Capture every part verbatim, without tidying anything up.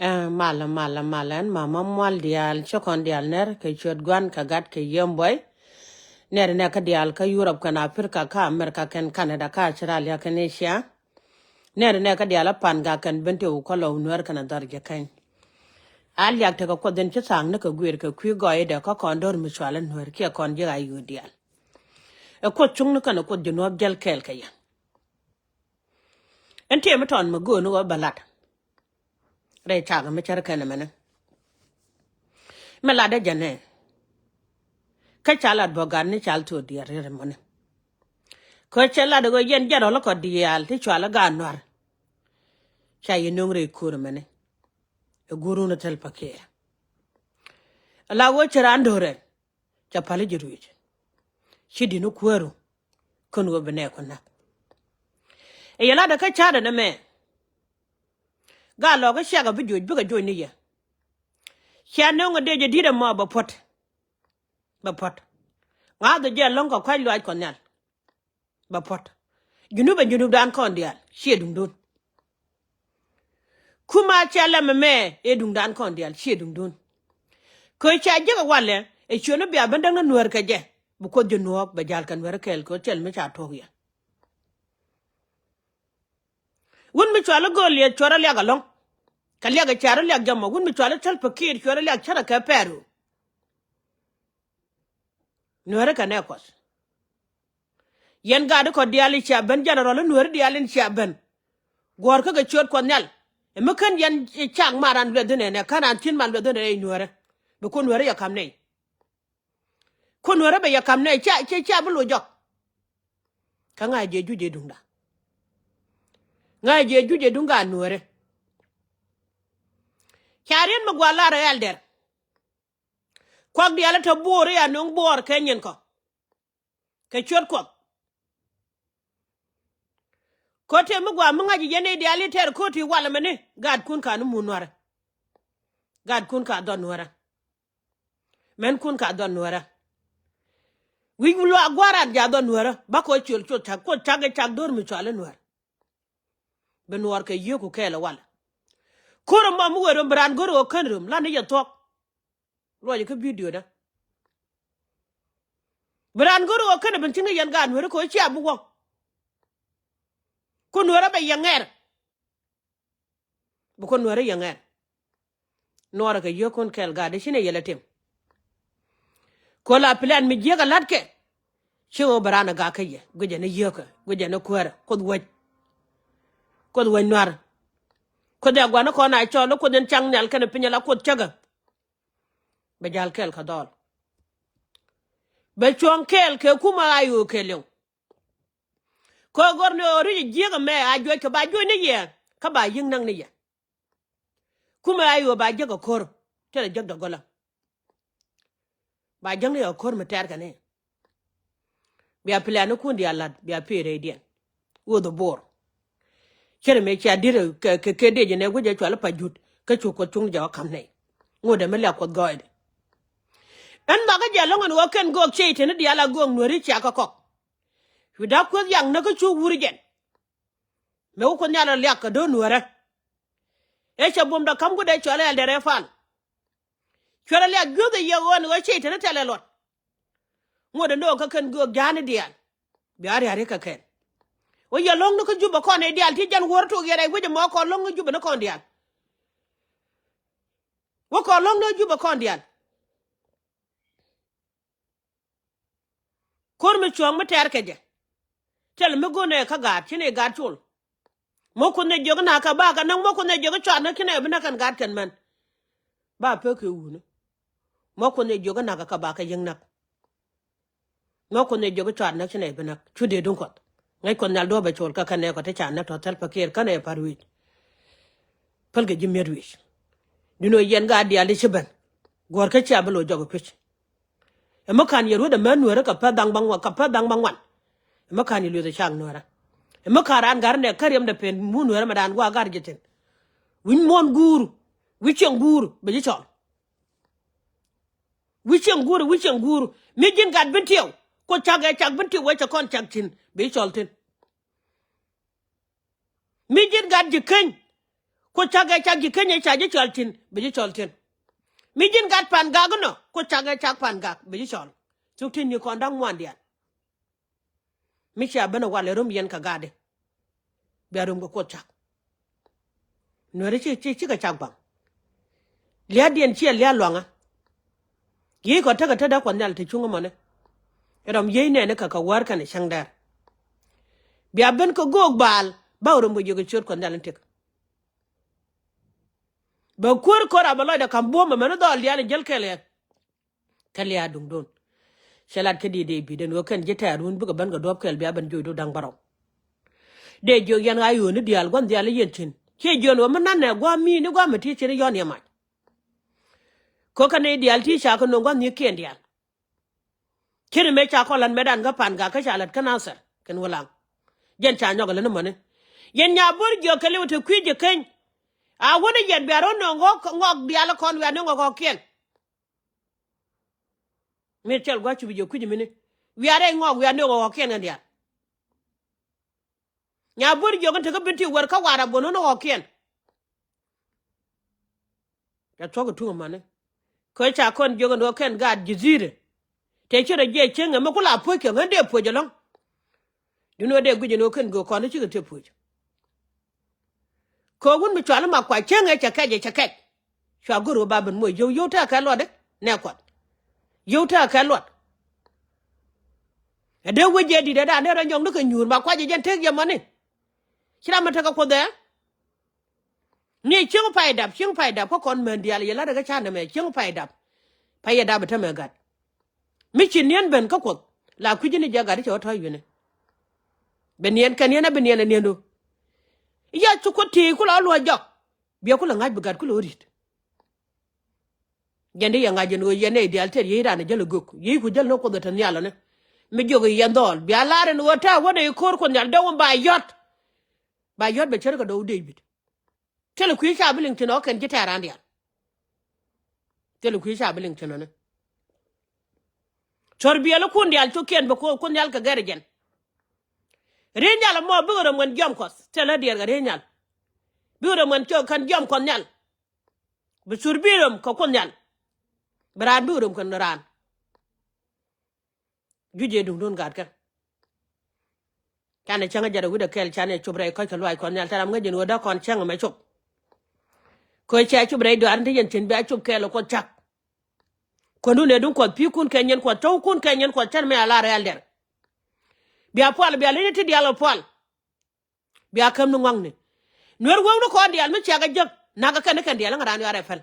Ɛ, malä, malä, malä, ɛn mama mual diaal, ci kɔn diaal nɛr kɛ ciöt Gua̱n kɛ Gat kɛ Yiëë Buɔy. Nɛr nɛ kä diaal kä Yurop kɛn Aprika kä Amerika kɛn Kanada kä Australia kɛn Asia. Nɛr nɛ kä diaal a Pan Gak kɛn Bentiu kä Lɔw Nuäär kɛn a dhɔr jɛ kɛny. A liak tekɛ Kuoth in ci thaak ni kɛ guir kɛ kui̱ gɔɔydɛ kä kɔn do̱r mi cual in Nuäär kiɛ kɔn ji̱ a yio̱o̱ diaal. Ɛ Kuoth cuŋni kɛn ɛ Kuoth ji̱ nuɔ̱ɔ̱p jäl kɛɛl kɛ yɛ. Ɛn tiɛm mi tɔn mi gööni ɣöö bɛ lat rɛy cak mi cär kɛn ɛmɛni. Mi latdä jɛn ɛ kä ca lat bä gat ni cal thok diɛɛr ri mɔni. Kä cɛ lat ɣöö yɛn jɛn rɔl kɔ diaal ti cual ɛ gaat nuar. Ca yɛ nöŋ rɛy ko̱r ɛmɛni. Ɛ guurun ɛ thil pakiɛɛr. Ala ɣöö ci raan do̱rɛ ca päl ji̱ ruëëc. Ci di̱t ni kuääru kän ɣöö bi nɛɛku näk. Ɛ yɛ latdä kä ca̱rä ni mɛ. Gaa lɔkä ciakɛ bi joc bikɛ joc ni yɛ. Cia nöŋ ɛ dee jɛ di̱t ɛmɔ bɛ puɔ̱t. Bɛ puɔ̱t. Ŋa̱th ɛ jɛ lo̱ŋ kɛ kua̱c luaac Kuɔth Nhial. Bɛ puɔ̱t. Junub ɛ junubdan kɔn diaal ciɛ duŋdun. Kuma cia lɛm ɛmɛ ɛ duŋdan kɔn diaal ciɛ duŋdun. Kɛ ca jiäk ɛ walɛ ɛ ciötni bia ben däŋ ni Nuäär kɛ jɛ. Bi Kuoth ji̱ nuɔɔk bɛ ja̱l kɛ Nuäär kɛɛl kɛ ɣöö thil mi ca tuɔɔk yɛ. Wut mi cual i̱ Goliath cuɔrä liak ɛlɔ̱ŋ. Kɛ liak ɛ carä liak jɔmɔ wut mi cual i̱ Salva Kiir cuɔrä liak cärä kɛ Pɛro. Nuäärä kɛ nɛ Kuɔth. Yɛn gaat ikɔ diaal i̱ cia ben, jɛn rɔl i̱ Nuäärä diaal in cia ben. Guɔ̱ɔ̱rkä kɛ ciöt Kuɔth Nhial. Ɛ mi kän yɛn i̱ cak man ran luɛth inɛnɛ, kän ran thi̱n man luɛth inɛnɛ i̱ Nuäärä. Bi Kuoth Nuäärä yɛ ka̱m nɛy. Kuoth Nuäärä bɛ yɛ ka̱m nɛy, cia, cia, cia bi loc jɔk. Kä ŋa̱c jɛ juc ɛ duŋda. Ŋa̱c jɛ juc ɛ duŋ gaat Nuäärä. Ca riet mi gua̱a̱r lar ɛ ɛldɛr. Kuak diaal ɛ te Bo̱o̱r i̱ a no̱o̱ŋ Bo̱o̱r kɛ nyin kɔ. Kɛ ciöt Kuɔth. Ko̱ti mi gua̱a̱ mi ŋa̱c yɛn i̱ diaal i̱ tɛr ko̱ti wal ɛmɛni. Gaatkun ka ni mun Nuäärä. Gaatkun ka dhɔn Nuäärä. Mɛnkun ka dhɔn Nuäärä. Wi̱c luaak gua̱a̱r an ja̱ dhɔn Nuäärä. Bakɔ ciöl cuɔth cak, kuɔth cak ɛ cak do̱r mi cual i̱ Nuäär. Bi Nuäär kɛ yio̱o̱ku kɛɛl ɛ wal. Ko̱r ɛmɔ mi wëë röm bi raan go̱r ɣöö kän röm, lan i̱ yɛ thuɔ̱k. Luɔcɛ kä bidiodä. Bi raan go̱r ɣöö kän ɛ ben cieŋ i̱ yɛn gaat Nuäärä kɛ ɣöö cia bi wä. Ku Nuäärä bɛ yɛ ŋɛr. Bi Kuoth Nuäärä yɛ ŋɛr. Nuɔɔrɛ kɛ yio̱o̱kun kɛɛl gaat i̱ ci nɛ yɛl ɛ tim. Ku la plan mi jiäk ɛ la̱tkɛ. Ci ɣöö bɛ raan ɛ gak kä yɛ, guicɛ ni yio̱o̱kɛ, guicɛ ni kuäärä, Kuoth wäc. Kuoth wäc Nuäär. Kuoth ɛ gua̱n ni kɔn a cɔl i̱ Kuoth in cak nhial kɛnɛ piny ala Kuoth cäkä. Bɛ ja̱l kɛɛl kɛ dhɔl. Bɛ cuɔ̱ŋ kɛɛl kɛ kumɛ a ɣöö kɛɛliw. Kä gör ni ɣöö ri̱c jiäk ɛmɛ a juɔc kɛ ba juɔc ni yɛ. Kä ba yi̱k näk ni yɛ. Kumɛ a ɣöö ba jiäk ɛ ko̱r. Thilɛ jiäk dɔ̱gɔlä. Ba jiäk ni ɛ ko̱r mi tɛɛr kɛ ni. Bia plan ni kun diaal la̱t bia pee rɛydiɛn. Ɣöö dhɛ Bo̱o̱r. Cɛ ri mëë cia di̱t kɛ, kɛ, kɛ dëë jɛ nɛ guic ɛ cual i̱ pa jut. Kä cu Kuoth cuŋ jɛ ɣä ka̱m nɛy. Ŋot ɛmɛ liak Kuɔth gɔɔydɛ. Ɛn makä jɛ lo̱ŋ ɛn ɣöö kɛn göök cɛy teni diaal a göök Nuääri cia kä kɔk. Cu da̱k kueth yak näk kä cu wur jɛn. Mëë wä Kuoth Nhial rɔ liak kɛ do̱r Nuäärä. Ëë cɛ buɔ̱mdɛ ka̱m guut ëë cɔal ɛ Ɛldɛr Pal. Cuɛ rɔ liak gui̱th ɛ yɛ ɣöö ni ɣöö cɛy teni tɛl ɛ luɔt. Ŋot ɛ no̱o̱ŋ kä kɛn göök ja̱a̱ni diaal. Bia ria̱ri kɛ kɛn. Wä yɛ lo̱ŋ ni kä Jubɛ kɔn ɛ diaal ti jɛn wuɔ̱r tok yɛn ɛ wi̱c ɛmɔ kɔn lo̱ŋ ni Jubɛ ni kɔn diaal. Wä kɔn lo̱ŋ ni Jubɛ kɔn diaal. Ko̱r mi cuɔ̱ɔ̱ŋ mi tɛɛr kɛ jɛ. Thil mi go̱n ɛ kä gaat, ci nɛ gaat col. Mɔ Kuoth nɛ jiök nak kɛ ba kɛ näk, mɔ Kuoth nɛ jiök cuat näk, ci nɛ bi näk kɛn gaat kɛn män. Ba pek kɛ wuni. Mɔ Kuoth nɛ jiök nak kɛ ba kɛ yiëŋ näk. Mɔ Kuoth nɛ jiök cuat näk, ci nɛ bi näk. Cu dee duŋ Kuɔth. Ŋäc Kuɔth Nhial duɔ̱ɔ̱p ɛ col kä kɛn ɛ kɔ ti ca näk tɔ̱ thil pɛ kiɛɛr kɛn ɛ pa̱r wi̱i̱c. Päl kɛ ji̱ mi̱et wi̱i̱c. Duundɛ yɛn gaat diaal di ci ben. Guɔ̱rkä cia bi lo̱c jɔk ɛ kui̱c. Ɛ mi ka̱n yɛ ruet ɛ män Nuäärä kɛ päth da̱ŋ bäŋ wa, kɛ päth da̱ŋ bäŋ wan. Ɛ mi ka̱n yɛ lueth ɛ cak Nuäärä. Ɛ mi ka̱n raan gat nɛ kä riɛmdɛ pen mun Nuäärä mɛ daan gua̱a̱ gat ji̱ thi̱n. Wi̱c muɔ̱ɔ̱n guur, wi̱c cieŋ guur, bɛ ji̱ cɔl. Wi̱c cieŋ guur, wi̱c cieŋ guur. Mi ji̱n gat Bentiu, Kuoth cak ɛ cak Bentiu wec cɛ kɔn cak thi̱n, bɛ ji̱ cɔl thi̱n. Mi ji̱n gat ji̱ keny. Kuoth cak ɛ cak ji̱ Kenya ca ji̱ cɔl tin, bi ji̱ cɔl tin. Mi ji̱n gat Pangak inɔ, Kuoth cak ɛ cak Pangak, bi ji̱ cɔl. Thuk tin ni kɔn da̱ŋ ŋuan diaal. Mi cia ben ɛ wal ɛ rom yɛn kɛ gatdi. Bia rom kɛ Kuoth cak. Nuɛri ci, ci, cikɛ cak baŋ. Lia̱a̱diɛn ciɛ lia̱a̱ luaŋä. Yiëë kɔ tekɛ tetdä Kuɔth Nhial te cuŋ ɛmɔni. Ɛ rɔm yiëë nɛɛni kɛ kɛ wäär kɛnɛ cäŋ dɛr. Bia ben kɛ göök baal, bä rom kɛ jiök ɛ ciöt Kuɔth Nhial in tëk. Bɛ kuäär kɔr a bɛ lɔcdɛ ka̱m buɔ̱m ɛmɛn dhɔl diaal in jäl kɛl ɛ. Kä lia̱a̱ duŋdun. Cɛ lat kä di̱i̱t Dee-bid ɛn ɣöö kɛn ji̱ tɛ̈r wun bikɛ ben kɛ duɔ̱ɔ̱p kɛl bia ben joc du da̱ŋ bärɔw. Dee jiök yɛn ɣa̱ yööni diaal gua̱n diaal i̱ yɛn cin. Ciɛ jiön ɣöö mi na̱n nɛ gua̱a̱m mi̱i̱ni gua̱a̱m mi ti cin i̱ yɔ̱ɔ̱n yɛ mac. Kä kɛn i̱ diaal ti ca kɛ nööŋ gua̱n nhiëkiɛn diaal. Cin mëë ca kɔn la̱t mëëdan kä Pangak kä ca la̱t kä Nathir kɛn Wulaŋ. Jɛn ca nyɔk ɛ lät ni mäni. Yɛn Nyabo̱r jiök kɛ liw te kui̱ ji̱ keny. A wän i̱ yɛn bia rɔ̱ nööŋ ɣɔ̱k ŋɔk diaal kɔn wiaa ni ŋɔk ɣɔ̱kiɛn. Mi cɛl gua̱c cupi jɛ kui̱c mini. Wiaa rɛy ŋɔak wiaa nööŋ ɛ ɣɔ̱kiɛn kɛn diaal. Nyabo̱r jiök in tekä bin ti wär kä war a bon ɣän ɛ ɣɔ̱kiɛn. Ca thuɔ̱k ɛ tuŋ ɛmani. Kä ca kɔn jiök in ɣöö kɛn gaat ji̱ dhi̱i̱rɛ. Tëë ci rɔ jiɛc cieŋ ɛmɛ ku la puɔ̱c kɛ ɣän dee puɔ̱c ɛlɔ̱ŋ. Duundɛ ɣöö dee guic ɛn ɣöö kɛn göök kɔn i̱ cikɛ te puɔ̱c. Kɛ ɣöö wun mi cɔal i̱ Makuac cäŋ ëë cɛ kɛc ëë cɛ kɛc. Cua go̱r ɣöö ba ben muɔc yio̱w yio̱w tekɛ kɛ luɔt i̱ nɛ Kuɔth. Yio̱w tekɛ kɛ luɔt. Ɛ dee wec jɛ di̱t ɛ da̱a̱n dee rɔ nyɔkni kɛ nyuur Makuac ɛ jɛn tek yɛ mɔni. Ci ram mi tekɛ Kuoth ɛ. Ni cieŋ pay dap, cieŋ pay dap kä kɔn män diaal yɛ la̱t ɛ kä ca nɛmɛ cieŋ pay dap. Pay yɛ dap ɛ tämɛ gat. Mi ci niɛn ben kä Kuoth la kui̱ci ni jɛ gat i̱ cɛ wä tɔ̱ wi̱ni. Bi niɛn kɛn yɛn a bi niɛn ɛ niɛndu. Ya cu Kuoth ti̱i̱ ku la wä luɔ̱c jɔk. Bia ku la ŋa̱c bi gat ku la wä ri̱t. Jɛn di yɛ ŋa̱c ɛn ɣöö yɛn nɛy diaal tɛr yiëë raan ɛ jäl ɛ gök yiëë ku jäl ni Kuoth ɛ te nhial ɔni. Mi jiök i̱ yɛn dhɔɔl bia lar ɛn ɣöö ta̱a̱ wänɛ i̱ ko̱r Kuoth Nhial dee wä ba yɔ̱t. Ba yɔ̱t bɛ cär kɛ dɔw Dee-bid. Thilɛ kui̱ ca bi liŋ thi̱n ɔ kɛn ji̱ tɛ̈r raan diaal. Thilɛ kui̱ ca bi liŋ thi̱n ɔni. Cɔr biɛlikun diaal cɔkiɛn bi Kuoth Nhial kɛ gɛr jɛn. Riey Nhial ɛmɔ bikɛ röm ŋuɛn jiɔam Kuɔth thilɛ diɛɛr kɛ Riey Nhial. Bikɛ röm ŋuɛn cɔk kɛn jiɔam Kuɔth Nhial. Bi cur bi röm kɛ Kuoth Nhial. Bi raan bikɛ röm kɛn raan. Juc ëë duŋdun gatkɛ. Canɛ cäŋ ɛ jɛt ɛ wi̱cdɛ kɛɛl canɛ cop rɛy kɔ̱c kɛ luaac Kuɔth Nhial tɛ ram ŋäc yɛn ɣöö dee kɔn cäŋ ɛmɛ cop. Kɛ cɛ cop rɛy dɔaar in te yɛn cin bia cop kɛɛl ɛ Kuoth cak. Kuändun ëë duŋ Kuɔth pi̱i̱kun kɛ nyin Kuɔth cɔwkun kɛ nyin Kuɔth cän mi a la rɛɛl dɛr. Bia pual bia leny ti diaal ɛ pual. Bia käm ni ŋɔakni. Nuer wäŋni kɔn diaal mi ciakɛ jek nakä kɛn ni kɛn diaal ŋa raan yuarɛ päl.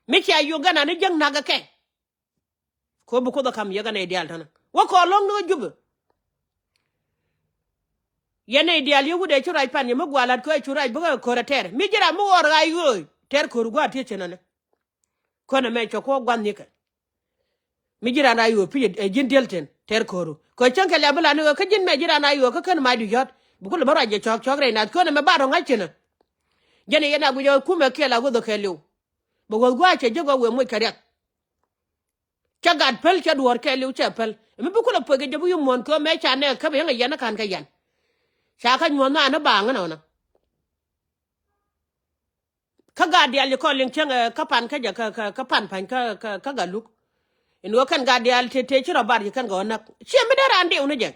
Mi cia yuk gɛn ani jek nakä kɛ. Ko bi Kuoth ɛ ka̱m yɛ kɛ nɛy diaal tänä wä kɔn lo̱ŋ ni ɣä Jubɛ. Yɛn nɛy diaal yɛ wut ɛ ci ruac pan yɛ mi gua̱a̱ la̱t kɛ ɣä cu ruac bikɛ ko̱r ɛ tɛr mi ji̱ ram mi ɣɔr ɣa̱c ɣööc tɛr ko̱r gua̱a̱ tiecä nɔni. Könɛ mɛ cɛ kuɔ gua̱n nikɛ. Mi ji̱ ran a yuɔ̱ɔ̱k pi̱c ɛ ji̱n diël tin tɛr ko̱ru kɛ cäŋ kɛ liap bi lan ni ɣöö kä ji̱n mɛ ji̱ ran a yuɔ̱ɔ̱k kä kän mac du yɔ̱t. Bi kulɛ bä ruac jɛ cɔɔk cɔɔk rɛy nath könɛ mɛ ba rɔ̱ ŋa̱c cinä. Jɛn i̱ yɛn a guic ɛ kumɛ kiɛl a ɣöth ɛ kɛɛliw. Bɛ ɣöth gua̱a̱c cɛ jek ɣöö wëë moc kɛ riɛk. Cɛ gat päl cɛ duɔ̱ɔ̱r kɛɛliw cɛ päl. Mi bi kulɛ puɔc kɛ jɛ bi yuɔ̱m muɔ̱ɔ̱n kɛ ɣöö mɛ ca nɛɛk käp yäŋɛ yɛn ɛ ka̱n kɛ yɛn. Ca kä nyuɔ̱ɔ̱n naan i̱ baaŋ inɔnɔ. Kä gaat diaal ji̱ kɔn liŋ cäŋ ɛ kä pan kä jɛ kä, kä, kä pan pa̱ny kä, kä, kä Galuk. In ɣöö kɛn gaat diaal tëë, tëë ci rɔ bar ji̱ kɛn kɛ ɣöö näk. Ciɛ mi dee raan diw ni jɛ.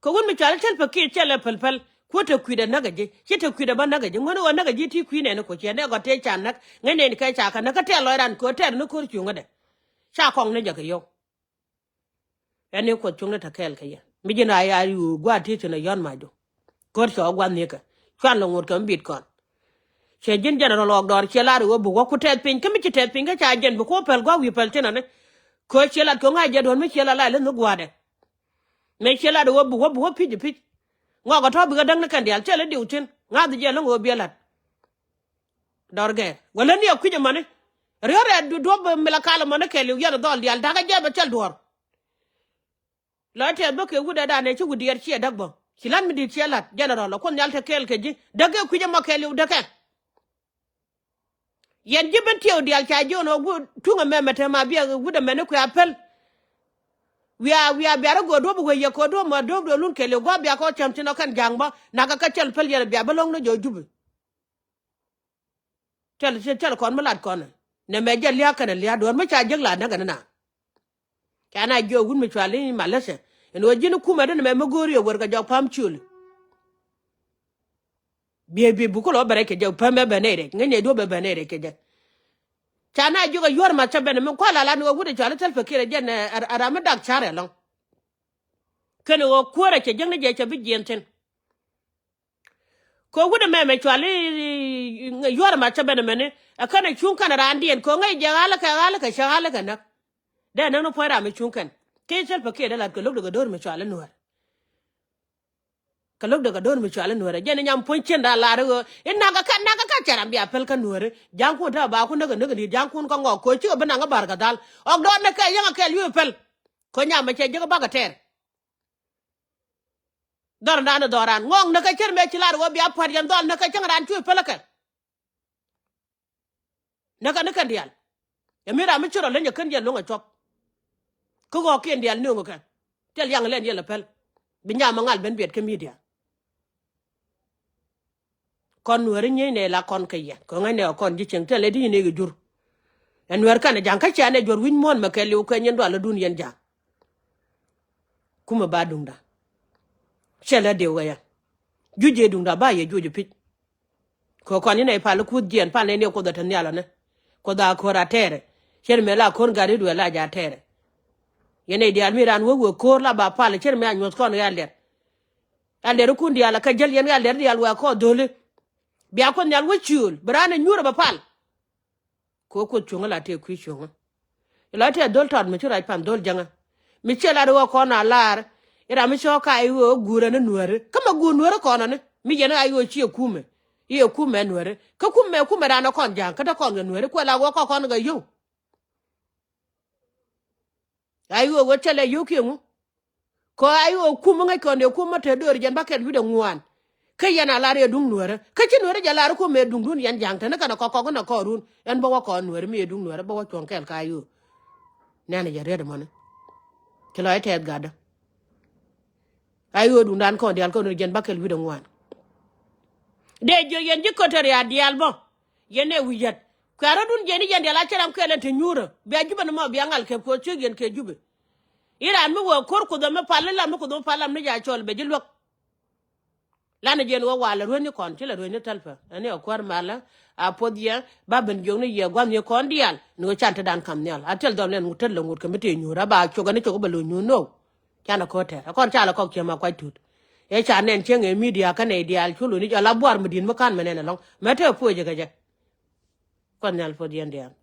Kɛ wun mi cual i̱ Salva Kiir cɛ lɛ päl päl. Kuäär te kui̱dɛ näk ɛ ji̱. Ci te kui̱dɛ bä näk ɛ ji̱. Ŋuäni ɣöö näk ɛ ji̱ ti kui̱ nɛɛni kuɔ ciɛ nɛɛ gɔ̱ tëë ca näk. Ŋäc nɛɛni kɛ ca kä näk kä tɛ̈r lɔc ran köör tɛ̈r ni ko̱r cuŋädɛ. Ca kɔŋ ni jɛ kɛ yɔ̱w. Ɛn ni Kuɔth cuŋni te kɛɛl kɛ yɛ. Mi ji̱n a ya yu gua̱a̱th ti ci nɔ yɔ̱n mac du. Ko̱r cɔɔk gua̱n ni kɛ. Cuan lɔ ŋot kɛ mi bit kɔn. Cɛ ji̱n general ɣɔk dɔɔr ciɛ lar i̱ ɣöö bi wä ku tɛth piny. Kä mi ci tɛth piny kä ca jiɛn bi ku päl gua̱a̱k wi̱i̱ päl thin ani. Ko̱r ciɛ lat kɛ ŋa̱c jɛ duɔ̱n mi ciɛ la la leth ni gua̱a̱dɛ. Mëë ciɛ lat i̱ ɣöö bi wä bi wä pi̱c i̱ pi̱c. Ŋɔak ɛ tɔ̱ bikɛ däŋ ni kɛn diaal cɛ lɛ diw thin. Ŋa̱th jɛ lä ŋöö biɛ la̱t. Dɔr gɛɛr wälä ni ɛ kui̱c ɛmɔni. Riɔ̱r ɛ duɔ̱p mi la kal ɛmɔni kɛɛliw yɛn ɛ dhɔl diaal da̱kä jɛ bɛ cɛl duɔ̱ɔ̱r. Lɔ tɛth bä kɛ wut ɛ danɛ ci wut diɛɛr ciɛ däk bä ci la̱t mi di̱t ciɛ la̱t jɛn ɛ rɔl ɛ Kuoth Nhial te kɛɛl kɛ ji̱ däk kɛ kui̱c ɛmɔ kɛɛliw däkɛ. Yɛn ji̱ ben tiɛw diaal ca jiön ɛ wut tuŋ ɛmɛ mɛ te ma biɛ wut ɛmɛni kuɛ a päl. Wiaa, wiaa, bia rɔ go̱o̱r duɔ̱p wee yɛ kɛ duɔ̱p mɔ duɔ̱p duɔ̱p lun kɛɛliw gua̱a̱p bia kɔ cäm thi̱n ɔ kɛn ja̱a̱ŋ bä. Nakä kä cɛl päl yɛl bia bä lo̱ŋ ni jɔɔ Jubɛ. Cɛl, cɛl, cɛl kɔn mi lat kɔn. Nɛ mɛ jɛ lia̱a̱ kɛnɛ lia̱a̱ duɔ̱ɔ̱r mi ca jek lat näk ɛn na. Ca na jiök wut mi cual i̱ Malaysia. Ɛn ɣöö ji̱n kumɛ dee nɛ mɛ mi go̱o̱ri ɛ wër kɛ jɔk pa̱a̱m ciöli. Biey, biey, buk kä lɔ bɛ rɛc kɛ jɛ, päm bɛ bɛ nɛy rɛc, ŋäcnɛ duɔ̱p bɛ bɛ nɛy rɛc kɛ jɛ. Ca na jiök ɛ yuɔ̱r math cä ben min kua̱l alan ɣöö wut ɛ cɔal i̱ Salva Kiir ɛ jɛn ɛ, ɛ, ɛ ram mi dak ca̱r ɛlɔ̱ŋ. Kɛn ɣöö kuäärä cɛ jiäkni jɛ cɛ bi jiɛɛn thi̱n. Kɛ wut ɛmɛ mɛ cɔal i̱, i̱, i̱, yuɔ̱r ɛmɛ cä ben ɛmɛni, ɛ kɛn ɛ cuŋ kɛn ɛ raandiɛn kɛ ɣöö ŋäc jɛ ɣa̱lä kɛ, ɣa̱lä kɛ cɛ ɣa̱lä kɛ näk. Dee näk ni puɔ̱ny ram mi cuŋ kɛn. Kɛ Salva Kiir dee la̱t kɛ lo̱k dee kɛ do̱r mi cɔal i̱ Nuäär. Kɛ lo̱k dee kɛ do̱r mi cɔal i̱ Nuäär. Ɛ jɛn i̱ nyam puɔ̱ny cin da̱a̱ lar i̱ ɣöö i̱ nakä kä, nakä kä cɛ ram bia päl kä Nuäär. Ja̱a̱ŋkun te ba ku näk ɛ näk ɛ ni ja̱a̱ŋkun kä ŋɔak kɛ ɣöö cikɛ bi naŋ i̱ bar kɛ dhal. Ɣɔk dɔɔr näk kɛ yäŋ ɛ kɛɛl wi̱i̱ päl. Kɛ nyam ɛ cɛ jek i̱ bakɛ tɛɛr. Dhɔr ndan i̱ dhɔran ŋɔk näk kɛ cär mëë ci lar ɣöö bia pua̱t yɛn dhɔl näk kɛ cäŋ raan cu i̱ päl kɛ. Näk kɛ ni kɛn diaal. Ɛ mi ram mi ci rɔ leny ɛ kän yɛn luäŋ ɛ cuɔp. Kä ɣɔɔkiɛn diaal nööŋ kɛ. Thil yaŋ lɛn yɛl ɛ päl. Bi nyam ɛ ŋal ben biɛt kä midia. Kɔn Nuääri nyiey nɛ la kɔn kɛ yɛ kɛ ŋäcnɛ ɛ kɔn ji̱ cieŋ thilɛ di nyinek ɛ jur. Ɛ Nuäär kɛnɛ ja̱ŋ kä cia nɛ juɔ̱r wi̱c muɔ̱ɔ̱n mɛ kɛɛliw kɛ nyin dualä dun yɛn ja̱a̱ŋ. Kumɛ ba duŋda. Cɛ lɛ diw kɛ yɛ. Juc jɛ duŋda ba yɛ juc pi̱c. Kɛ kɔn inɛ pal kuth jiɛn pal nɛ ni Kuoth ɛ te nhial ɔni. Kuoth a ko̱r a tɛɛrɛ. Cɛn mëë la ko̱r gat i̱ duel la ja tɛɛrɛ. Yɛn nɛ diaal mi raan wee wee ko̱r la ba pal cɛn mëë a nyuɔ̱th kɔn ɣɛl dɛr. Ɣɛl dɛr ikun diaal a kä jäl yɛn ɣɛl dɛr diaal wee kɔ dho̱li. Bia Kuoth nhial wee ciööl bi raan ɛ nyuur ɛ bɛ pal. Kɛ ɣöö Kuoth cuŋä la tëë kui̱ cuŋä. Ilɔ tëë dhol tɔt mi ci ruac pan dhol jäŋä. Mi ciɛ lat ɣöö kɔn a laar. Iram mi cɔɔk ka i̱ ɣöö guurä ni Nuääri. Kä mɛ guur Nuääri kɔn ɔni. Mi yɛn a i̱ ɣöö ciɛ kumɛ. I̱ ɛ kumɛ Nuääri. Kä kumɛ kumɛ dan ɛ kɔn ja̱a̱ŋ. Kä te kɔn kɛ Nuääri. Kuɛ la ɣöö kɔk kɔn kɛ yio̱w. A i̱ ɣöö ɣöö cɛ lɛ yio̱w kiɛ ŋu. Kɔ a i̱ ɣöö kum mi ŋäc kɔn dee kum mi te döör jɛn bakɛl wi̱cdɛ ŋuan. Kä yɛn a lar yɛ duŋ Nuäärä. Kä ci Nuäärä jɛ lar kum mëë duŋdun yɛn ja̱a̱ŋ te ni kɛn a kɔk kɔk ni a kɔɔrun. Ɛn bä wä kɔn Nuäärä mi yɛ duŋ Nuäärä bä wä cuɔ̱ŋ kɛɛl ka i̱ ɣöö. Nɛn a jɛ riet ɛmɔni. Ci lɔc tɛth gatdä. A i̱ ɣöö duŋdan kɔn diaal kɔn ni jɛn bakɛl wi̱cdɛ ŋuan. Dee jiök yɛn ji̱ Equatoria diaal bä. Yɛn ɛ wi̱c yät. Kuɛ rɔ̱dun jiɛn i̱ yɛn diaal a cɛ ram kɛɛl ɛn te nyuurä. Bia Jubɛ ni mɔ bia ŋal kɛ kuɔth ciek yɛn kɛ Jubɛ. I̱ raan mi wee ko̱r Kuoth ɛmɛ pal i̱ lam mi Kuoth ɛmɛ pal lam ni ca cɔl bɛ ji̱ luäk. Lan jiɛn wee wal ɛ rueeni kɔn ci lɛ rueeni thäl pɛ. Ɛn i̱ ɛ kuäär malä a puɔth yɛ ba ben jiök ni yɛ gua̱th ni kɔn diaal. Ni wee can te dan ka̱m nhial. A thil dhɔl nɛn ŋut thäl lɛ ŋut kɛ mi tëë nyuurä a ba cok ɛn i̱ cok bɛ lo̱c nyuur no̱o̱k. Canɛ ko̱r tɛr. Ɛ kɔn ca lɛ kɔk ciɛ ma kuac tuut. Ɛ ca nɛn cieŋ ɛ midia kä nɛy diaal cu lo̱c ni jɔl a buar mi di̱t mi ka̱n mɛ nɛn ɛlɔ̱ŋ. Mɛ te puɔc jɛ kɛ jɛ. Kuɔth nhial puɔth yɛn diaal.